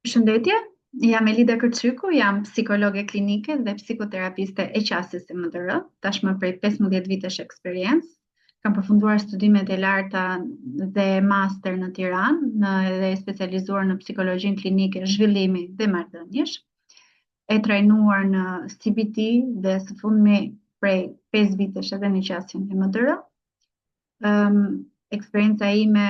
Përshëndetje, jam Elida Kërçyku, jam psikologe klinike dhe psikoterapiste e qasjes EMDR, tashmë prej 15 vitesh eksperiencë. Kam përfunduar studimet e larta dhe master në Tiranë, në edhe specializuar në psikologjinë klinike, zhvillimi dhe marrëdhëniesh. E trajnuar në CBT dhe së fundmi prej 5 vitesh edhe në qasjen EMDR. Um, eksperienca ime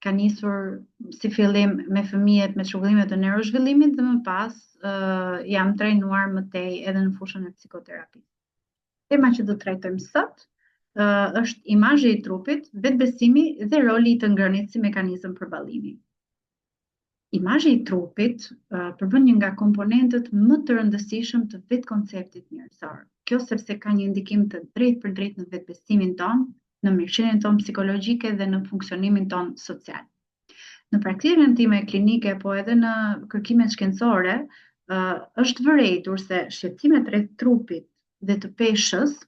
ka nisur si fillim me fëmijët me çrregullime të neurozhvillimit dhe më pas uh, jam trajnuar më tej edhe në fushën e psikoterapisë. Tema që do të trajtojmë sot uh, është imazhi i trupit, vetëbesimi dhe roli i të ngrënit si mekanizëm përballimi. Imazhi i trupit uh, përbën një nga komponentët më të rëndësishëm të vetëkonceptit njerëzor. Kjo sepse ka një ndikim të drejtpërdrejtë në vetëbesimin tonë, në mirëqenien tonë psikologjike dhe në funksionimin tonë social. Në praktikën time klinike, po edhe në kërkimet shkencore, uh, është vërejtur se shqetësimet rreth trupit dhe të peshës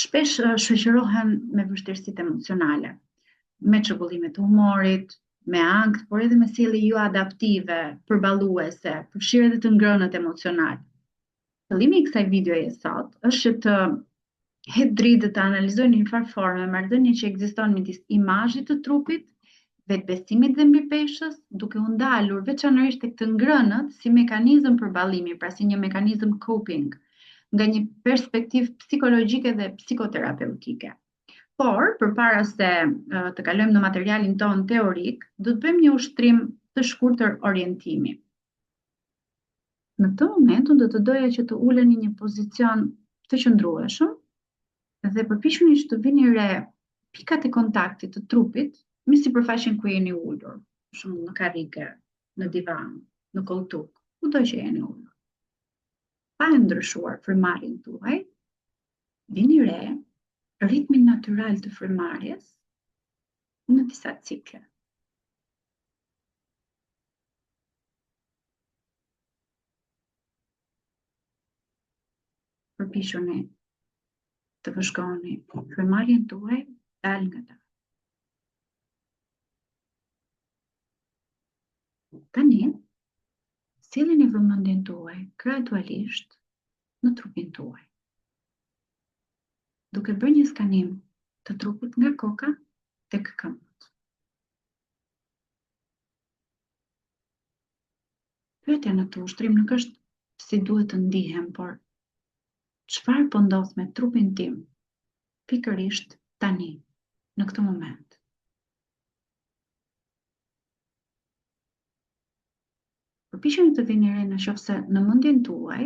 shpesh shoqërohen me vështirësitë emocionale, me çrregullime të humorit, me ankth, por edhe me sjellje jo adaptive, përballuese, përfshirë edhe të ngrënët emocional. Qëllimi i kësaj videoje sot është që të hedh dritë dhe të analizoj në një farë forme marrëdhënien që ekziston midis imazhit të trupit, vetëbesimit dhe mbipeshës, duke u ndalur veçanërisht tek të ngrënët si mekanizëm përballimi, pra si një mekanizëm coping, nga një perspektivë psikologjike dhe psikoterapeutike. Por, përpara se të kalojmë në materialin tonë teorik, do të bëjmë një ushtrim të shkurtër orientimi. Në këtë moment unë do të doja që të uleni në një pozicion të qëndrueshëm dhe përpiquni që të vini re pikat e kontaktit të trupit me sipërfaqen ku jeni ulur, për shembull në karrige, në divan, në kolltuk, kudo që jeni ulur. Pa e ndryshuar frymëmarrjen tuaj, vini re ritmin natyral të frymëmarrjes në disa cikle. Përpiquni të vëzhgoni frymëmarrjen tuaj dalëngadalë. Tani, silleni vëmendjen tuaj gradualisht në trupin tuaj. Duke bërë një skanim të trupit nga koka tek këmbët. Pyetja në këtë ushtrim nuk është si duhet të ndihem, por çfarë po ndodh me trupin tim pikërisht tani, në këtë moment. Përpiquni të vini re në qoftë se në mendjen tuaj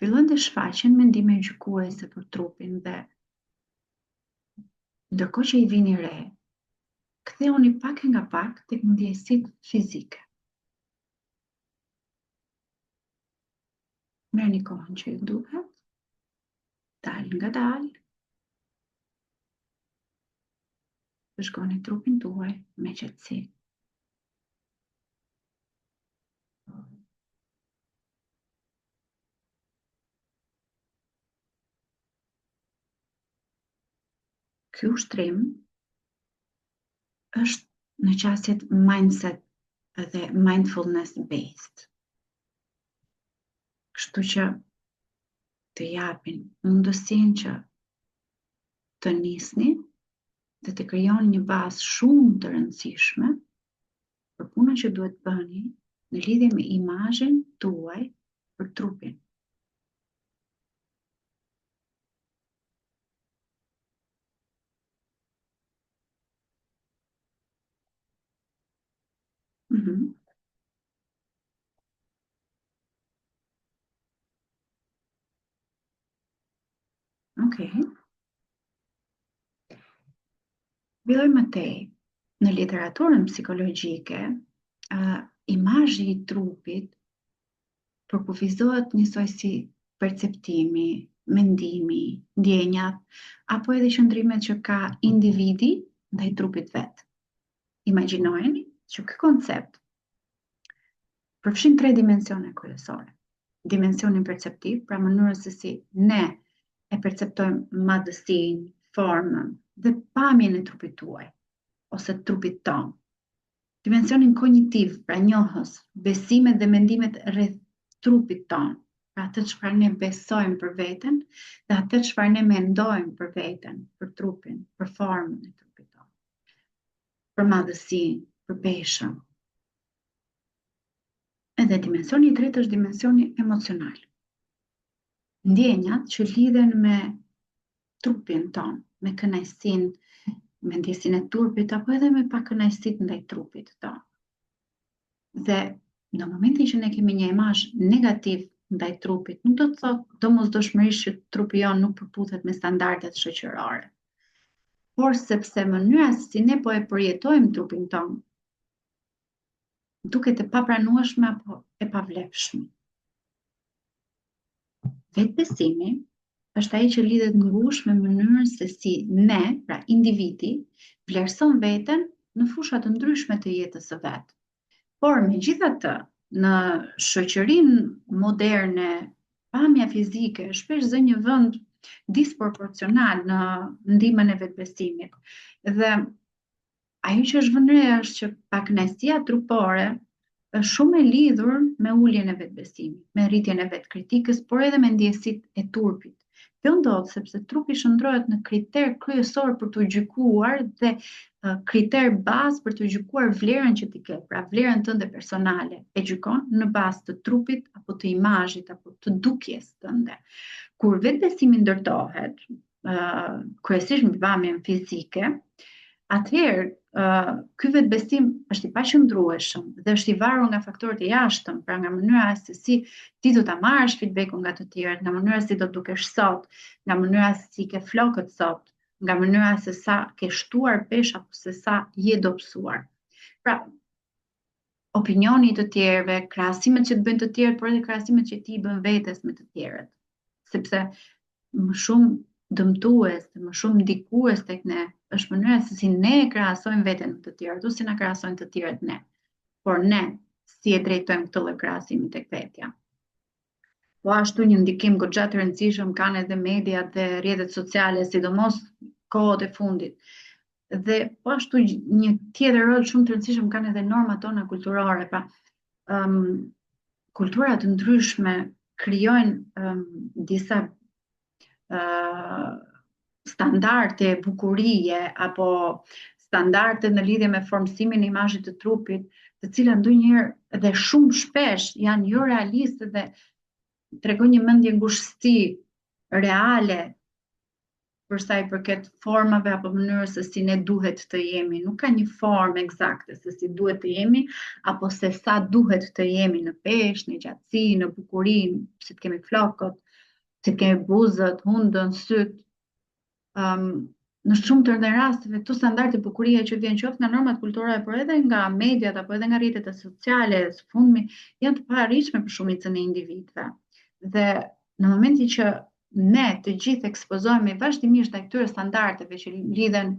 fillojnë të shfaqen mendime gjykuese për trupin dhe ndërkohë që i vini re, kthehuni pak e nga pak tek ndjesitë fizike. Merrni kohën që ju duhet, dalëngadalë, vëzhgoni trupin tuaj me qetësi. Ky ushtrim është në qasjet mindset dhe mindfulness based. Kështu që të japin mundësinë që të nisni dhe të krijoni një bazë shumë të rëndësishme për punën që duhet bëni në lidhje me imazhin tuaj për trupin. Mm -hmm. Okej. Okay. Vijojmë më tej. Në literaturën psikologjike, uh, imazhi i trupit përkufizohet njësoj si perceptimi, mendimi, ndjenjat, apo edhe qëndrimet që ka individi ndaj trupit vet. Imagjinojeni që ky koncept përfshin tre dimensione kryesore. Dimensionin perceptiv, pra mënyrën se si ne e perceptojmë madhësinë, formën dhe pamjen e trupit tuaj ose trupit tonë. Dimensionin kognitiv, pra njohës, besimet dhe mendimet rreth trupit tonë, pra atë çfarë ne besojmë për veten dhe atë çfarë ne mendojmë për veten, për trupin, për formën e trupit tonë, për madhësinë, për peshën. Edhe dimensioni i tretë është dimensioni emocional. Ndjenjat që lidhen me trupin tonë, me kënaqësinë, me ndjesinë e turpit apo edhe me pakënaqësitë ndaj trupit tonë. Dhe në momentin që ne kemi një imazh negativ ndaj trupit, nuk do të thotë domosdoshmërisht që trupi jonë nuk përputhet me standardet shoqërore. Por sepse mënyra se si ne po e përjetojmë trupin tonë duket e papranueshme apo e pavlefshme. Vetëbesimi është ai që lidhet ngushtë me mënyrën se si ne, pra individi, vlerëson veten në fusha të ndryshme të jetës së vet. Por megjithatë, në shoqërinë moderne, pamja fizike shpesh zë një vend disproporcional në ndihmën e vetëbesimit. Dhe Ajo që është vënë re është që pakënaqësia trupore është shumë e lidhur me uljen e vetëbesimit, me rritjen e vetëkritikës, por edhe me ndjesitë e turpit. Kjo ndodh sepse trupi shndërrohet në kriter kryesor për t'u gjykuar dhe kriter bazë për të gjykuar vlerën që ti ke, pra vlerën tënde personale e gjykon në bazë të trupit apo të imazhit apo të dukjes tënde. Kur vetëbesimi ndërtohet, uh, kryesisht mbi pamjen fizike, atëherë uh, ky vetëbesim është i paqëndrueshëm dhe është i varur nga faktorët e jashtëm, pra nga mënyra se si ti do ta marrësh feedbackun nga të tjerët, nga mënyra se si do dukesh sot, nga mënyra se si ke flokët sot, nga mënyra se sa ke shtuar peshë apo se sa je dobësuar. Pra, opinioni i të tjerëve, krahasimet që të bëjnë të tjerët, por edhe krahasimet që ti i bën vetes me të tjerët. Sepse më shumë dëmtues dhe më shumë ndikues tek ne është mënyra se si ne e krahasojmë veten me të tjerët, ose si na krahasojnë të tjerët ne. Por ne si e drejtojmë këtë lloj krahasimi tek vetja. Po ashtu një ndikim goxha të rëndësishëm kanë edhe mediat dhe rrjetet sociale, sidomos kohët e fundit. Dhe po ashtu një tjetër rol shumë të rëndësishëm kanë edhe normat tona kulturore, pra um, kultura të ndryshme krijojnë um, disa uh, standarde bukurie apo standarde në lidhje me formësimin e imazhit të trupit, të cilat ndonjëherë dhe shumë shpesh janë jo realiste dhe tregojnë një mendjengushtësi reale për sa i përket formave apo mënyrës se si ne duhet të jemi. Nuk ka një formë ekzakte se si duhet të jemi apo se sa duhet të jemi në peshë, në gjatësi, në bukuri, si të kemi flokët, si të kemi buzët, hundën, sytë. Um, në shumë të rasteve këto standarde bukurie që vjen qoftë nga normat kulturore, por edhe nga mediat apo edhe nga rrjetet sociale, së fundmi janë të paarritshme për shumicën e individëve. Dhe në momentin që ne të gjithë ekspozohemi vazhdimisht ndaj këtyre standardeve që lidhen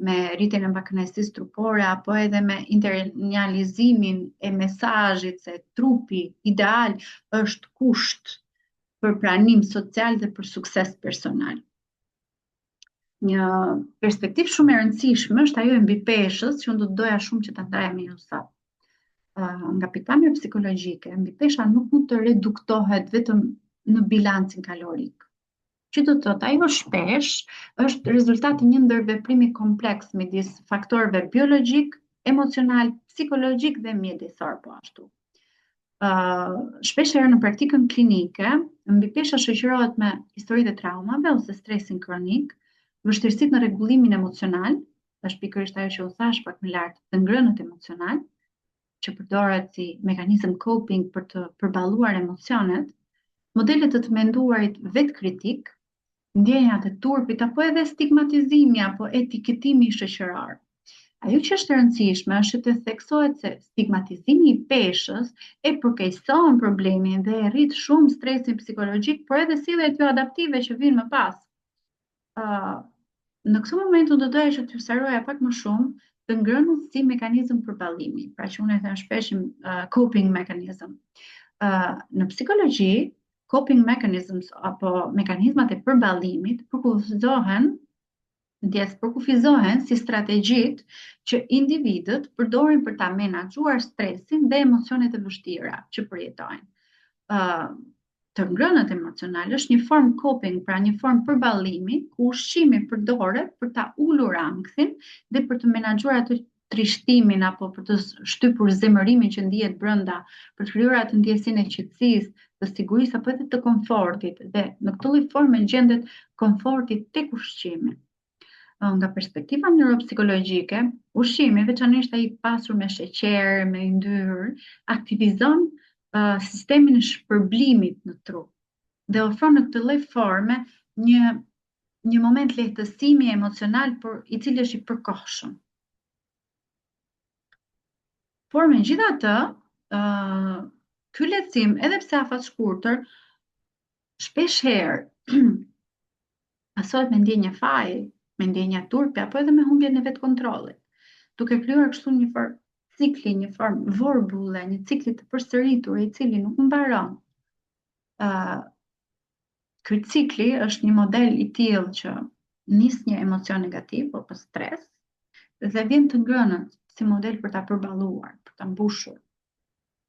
me rritjen e pakënaqësisë trupore apo edhe me internalizimin e mesazhit se trupi ideal është kusht për pranim social dhe për sukses personal. Një perspektivë shumë e rëndësishme është ajo e mbipeshës që unë do të doja shumë që ta ndaja me ju sot. Nga pikëpamja psikologjike, mbipesha nuk mund të reduktohet vetëm në bilancin kalorik. Që do të thotë, ajo shpesh është rezultat i një ndërveprimi kompleks midis faktorëve biologjik, emocional, psikologjik dhe mjedisor po ashtu. Uh, shpesh herë në praktikën klinike, mbipesha shoqërohet me historitë e traumave ose stresin kronik, vështirësitë në rregullimin emocional, është pikërisht ajo që u thash pak më lart, të ngrënët emocional, që përdoret si mekanizëm coping për të përballuar emocionet, modele të të menduarit vetëkritik, ndjenjat e turpit apo edhe stigmatizimi apo etiketimi shoqëror. Ajo që është e rëndësishme është të theksohet se stigmatizimi i peshës e përkeqëson problemin dhe e rrit shumë stresin psikologjik, por edhe sjelljet jo adaptive që vijnë më pas. Uh, në këtë moment unë do doja që t'ju sqaroja pak më shumë të ngrënët si mekanizëm përballimi, pra që unë e them shpesh uh, coping mechanism. Uh, në psikologji, coping mechanisms apo mekanizmat e përballimit përkufizohen Ndjesë, përkufizohen si strategjitë që individët përdorin për ta menaxhuar stresin dhe emocionet e vështira që përjetojnë. Ë uh, të ngrënët emocional është një formë coping, pra një formë përballimi ku ushqimi përdoret për ta ulur ankthin dhe për të menaxhuar atë trishtimin apo për të shtypur zemërimin që ndihet brenda, për të krijuar atë ndjesinë e qetësisë, të sigurisë apo edhe të komfortit dhe në këtë lloj forme gjendet komforti tek ushqimi. Nga perspektiva neuropsikologjike, ushqimi, veçanërisht ai i pasur me sheqer, me yndyrë, aktivizon uh, sistemin e shpërblimit në trup dhe ofron në këtë lloj forme një një moment lehtësimi emocional, por i cili është i përkohshëm. Por megjithatë, uh, ky lehtësim, edhe pse afatshkurtër, shpesh herë pasohet me ndjenja faji, me ndjenja turpi apo edhe me humbjen e vetëkontrollit, duke krijuar kështu një farë cikli, një formë vorbulle, një cikli të përsëritur i cili nuk mbaron. Ë uh, ky cikli është një model i tillë që nis një emocion negativ apo stres dhe vjen të ngrënët si model për ta përballuar, për ta mbushur,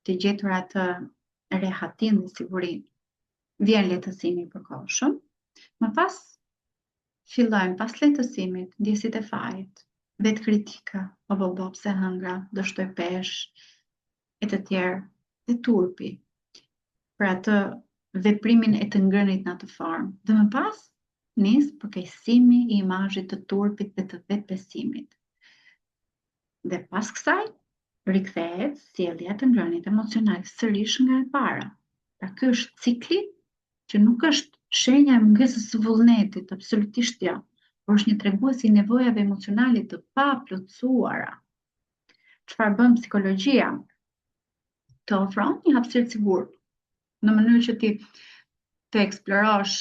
të gjetur atë rehatinë dhe sigurinë. Vjen lehtësimi i përkohshëm, më pas fillojnë pas lehtësimit ndjesitë e fajit, vetëkritika, o bo bo pse hëngra, do shtoj peshë, e të tjerë, dhe turpi për atë veprimin e të ngrënit në atë formë. Dhe më pas nis përkeqësimi i imazhit të turpit dhe të vetëbesimit. Dhe pas kësaj rikthehet sjellja e të ngrënit emocional sërish nga e para. Pra ky është cikli që nuk është shenja e mungesës së vullnetit, absolutisht jo, por është një tregues i nevojave emocionale të paplotësuara. Çfarë bën psikologjia? Të ofron një hapësirë të sigurt, në mënyrë që ti të eksplorosh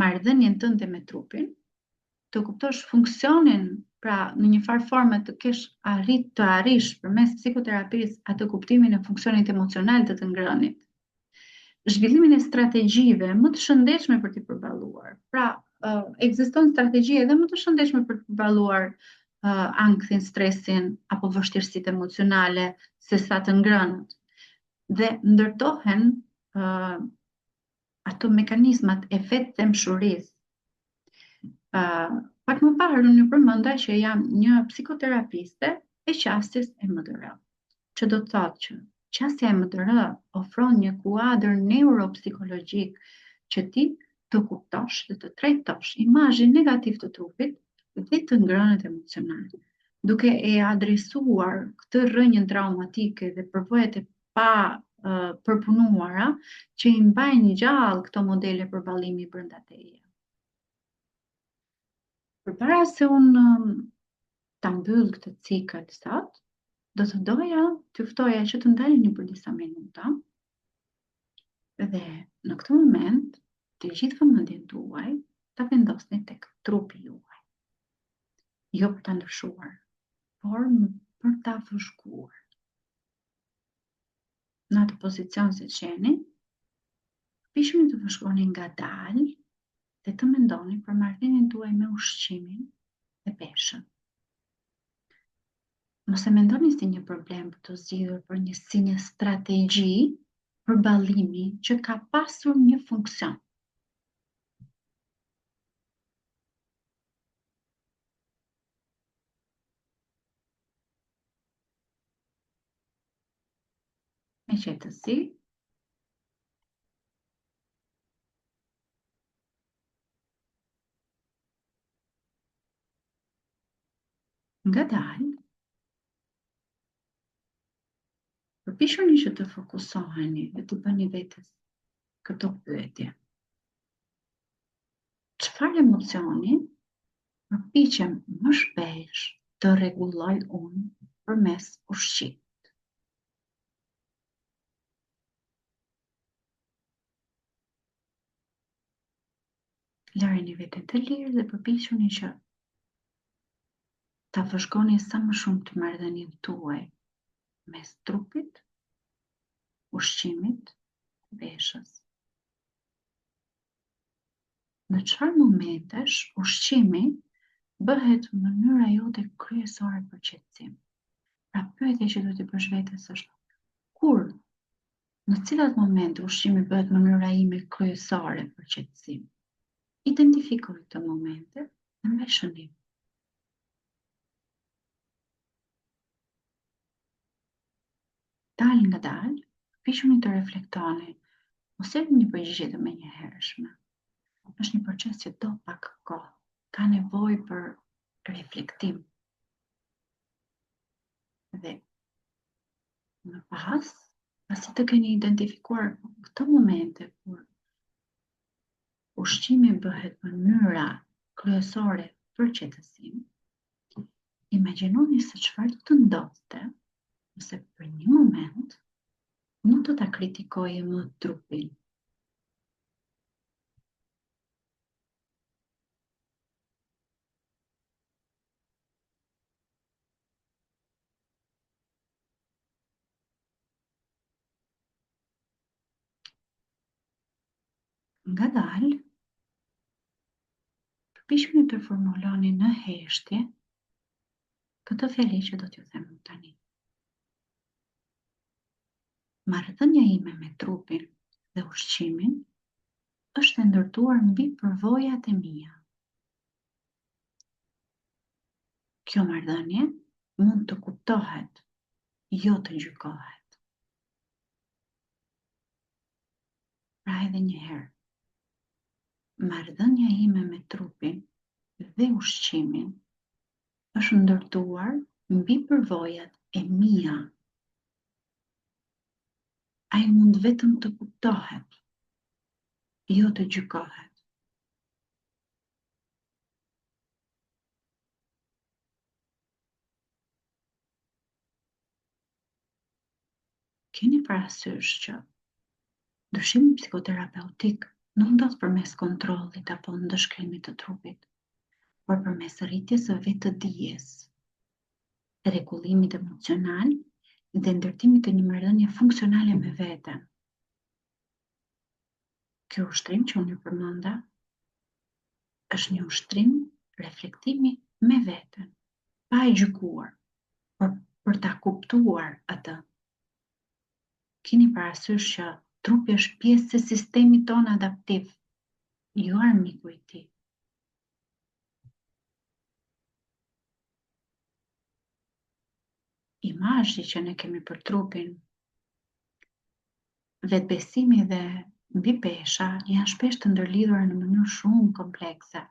marrëdhënien tënde me trupin, të kuptosh funksionin, pra në një farë forme të kesh arrit të arrish përmes psikoterapisë atë kuptimin e funksionit emocional të të ngrënit. Zhvillimin e strategjive më të shëndetshme për t'i përballuar. Pra, uh, ekzistojnë strategji edhe më të shëndetshme për të përballuar uh, ankthin, stresin apo vështirësitë emocionale se sa të ngrënët. Dhe ndërtohen uh, ato mekanizmat e vetëdhembshurisë. Uh, pak më parë unë ju përmenda që jam një psikoterapiste e qasjes EMDR, që do të thotë që qasja EMDR ofron një kuadër neuropsikologjik që ti të kuptosh dhe të trajtosh imazhin negativ të trupit dhe të ngrënët emocional, duke e adresuar këtë rrënjën traumatike dhe përvojat e pa uh, përpunuara që i mbajnë gjallë këto modele përballimi brenda teje. Përpara se unë ta mbyll këtë cikël sot, do të doja t'ju ftoja që të ndaleni për disa minuta dhe në këtë moment të gjithë vëmendjen tuaj ta vendosni tek trupi juaj. Jo për ta ndryshuar, por për ta vëzhguar. Në atë pozicion siç jeni, përpiquni të vëzhgoni ngadalë dhe të mendoni për marrëdhënien tuaj me ushqimin dhe peshën. Mos e mendoni si një problem për të zgjidhur, por një si një strategji përballimi që ka pasur një funksion. Me qetësi. Ngadalë, përpiquni që të fokusoheni dhe të bëni vetes këto pyetje. Çfarë emocioni përpiqem më shpesh të rregulloj unë përmes ushqimit? Lëreni veten të lirë dhe përpiquni që ta vëzhgoni sa më shumë të marrëdhënien tuaj mes trupit, ushqimit, peshës. Në çfarë momentesh ushqimi bëhet mënyra jote kryesore për qetësim. Pra pyetja që duhet t'i bësh vetes është kur në cilat momente ushqimi bëhet mënyra ime kryesore për qetësim? Identifikoj këto momente dhe mbaj shënim. Dalëngadalë, përpiquni të reflektoni, mos jepni një përgjigje të menjëhershme. Është një proces që do pak kohë, ka nevojë për reflektim. Dhe më pas, pasi të keni identifikuar këto momente kur ushqimi bëhet mënyra kryesore për qetësim, Imagjinoni se çfarë do të ndodhte nëse për një moment nuk do ta kritikoje më trupin. Ngadalë, përpiquni të formuloni në heshtje këtë fjali që do t'ju them unë tani. Marrëdhënia ime me trupin dhe ushqimin është e ndërtuar mbi përvojat e mia. Kjo marrëdhënie mund të kuptohet, jo të gjykohet. Pra edhe një herë, marrëdhënia ime me trupin dhe ushqimin është ndërtuar mbi përvojat e mia. Ai mund vetëm të kuptohet, jo të gjykohet. Keni parasysh që ndryshimi psikoterapeutik nuk ndodh përmes kontrollit apo ndëshkrimit të trupit, por përmes rritjes së vetëdijes, rregullimit emocional dhe ndërtimit të një marrëdhënie funksionale me veten. Ky ushtrim që unë ju përmenda është një ushtrim reflektimi me veten, pa e gjykuar, por për ta kuptuar atë. Kini parasysh që trupi është pjesë e sistemit tonë adaptiv, jo armiku i tij. Imazhi që ne kemi për trupin, vetëbesimi dhe mbipesha janë shpesh të ndërlidhura në mënyrë shumë komplekse.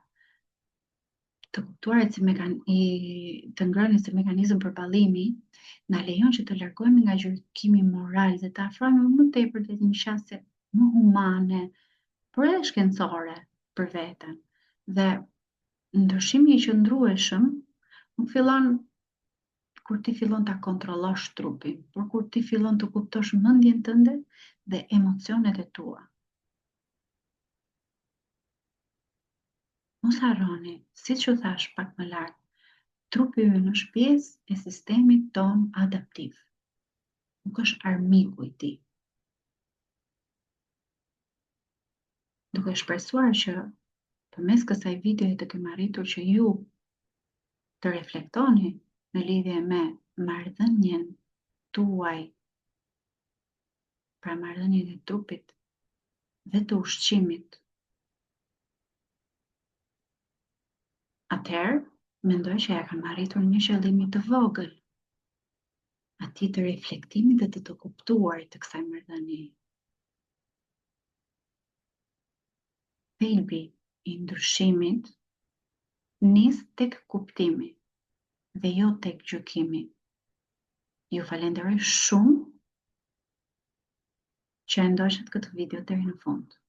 Të kuptuarit si mekan i të ngrënit si mekanizëm përballimi na lejon që të largohemi nga gjykimi moral dhe të afrohemi më tepër drejt një qasje më humane, por edhe shkencore për veten. Dhe ndryshimi i qëndrueshëm nuk fillon kur ti fillon ta kontrollosh trupin, por kur ti fillon të kuptosh mendjen tënde dhe emocionet e tua. Mos harroni, siç ju thashë pak më lart, trupi ynë është pjesë e sistemit tonë adaptiv. Nuk është armiku i tij. Duke shpresuar që përmes kësaj videoje të kem arritur që ju të reflektoni në lidhje me marrëdhënien tuaj, pra marrëdhënien e trupit dhe të ushqimit. Atëherë, mendoj që ia kam arritur një qëllimi të vogël, atij të reflektimit dhe të të kuptuarit të kësaj marrëdhënie. Thelbi i ndryshimit nis tek kuptimi dhe jo tek gjykimi. Ju falenderoj shumë që e ndoqët këtë video deri në fund.